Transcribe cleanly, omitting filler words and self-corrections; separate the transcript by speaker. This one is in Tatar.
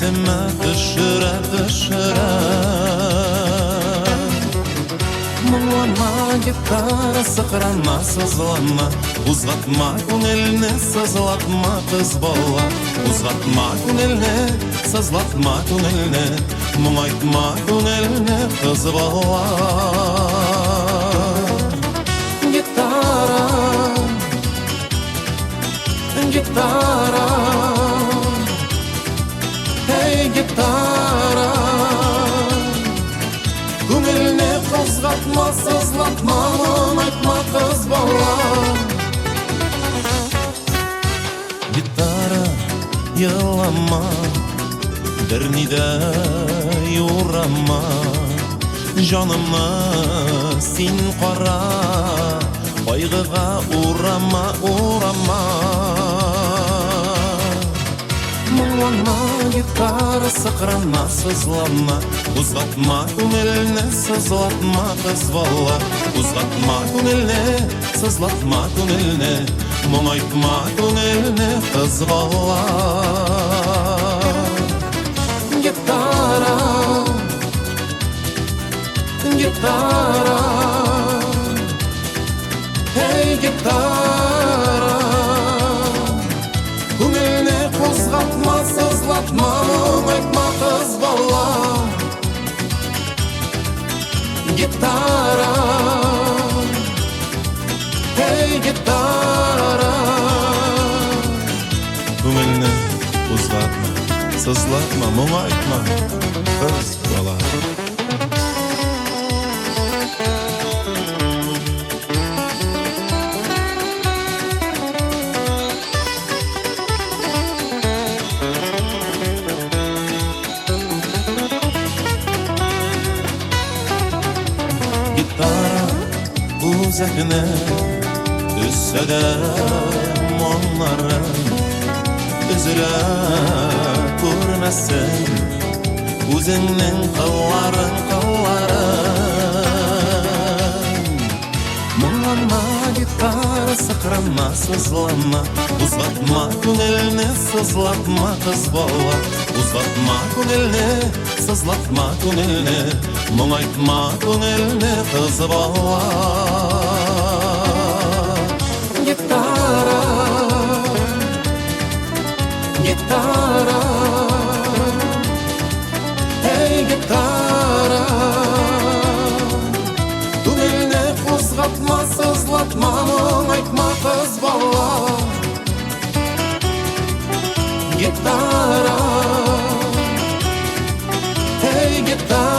Speaker 1: Исемә төшерә, төшерә. Моңланма, гитара, сыкранма, сызланма, кузгатма күңелне, сызлатма, кыз бала. Кузгатма күңелне, сызлатма күңелне, моңайтма күңелне, кыз бала. Гитара, гитара, эй, гитара, күңелне кузгатма, сызлатма, моңайтма, кыз бала. Гитара, елама, берни дә юрама, җанымны син кара, кайгыга урама, урама. Моңланма, гитара, сыкранма, сызланма, кузгатма күңелне, сызлатма, кыз бала. Кузгатма күңелне, сызлатма күңелне, моңайтма күңелне, кыз бала. Гитара, гитара, эй, гитара, күңелне кузгатма, сызлатма, моңайтма, кыз бала. Гитара, эй, гитара, күңелне кузгатма, сызлатма, моңайтма, кыз бала. Гитара үзәкне өзсә дә моңнарын, өзелә күрмәсен үзеңнең кылларың, кылларың. Моңланма, гитара, сыкранма, сызланма, кузгатма күңелне, сызлатма, кыз бала. Кузгатма күңелне, сызлатма күңелне, моңайтма күңелне, кыз бала. Гитара, гитара, эй, гитара, күңелне кузгатма, сызлатма, моңайтма, кыз бала. Гитара, эй, гитара.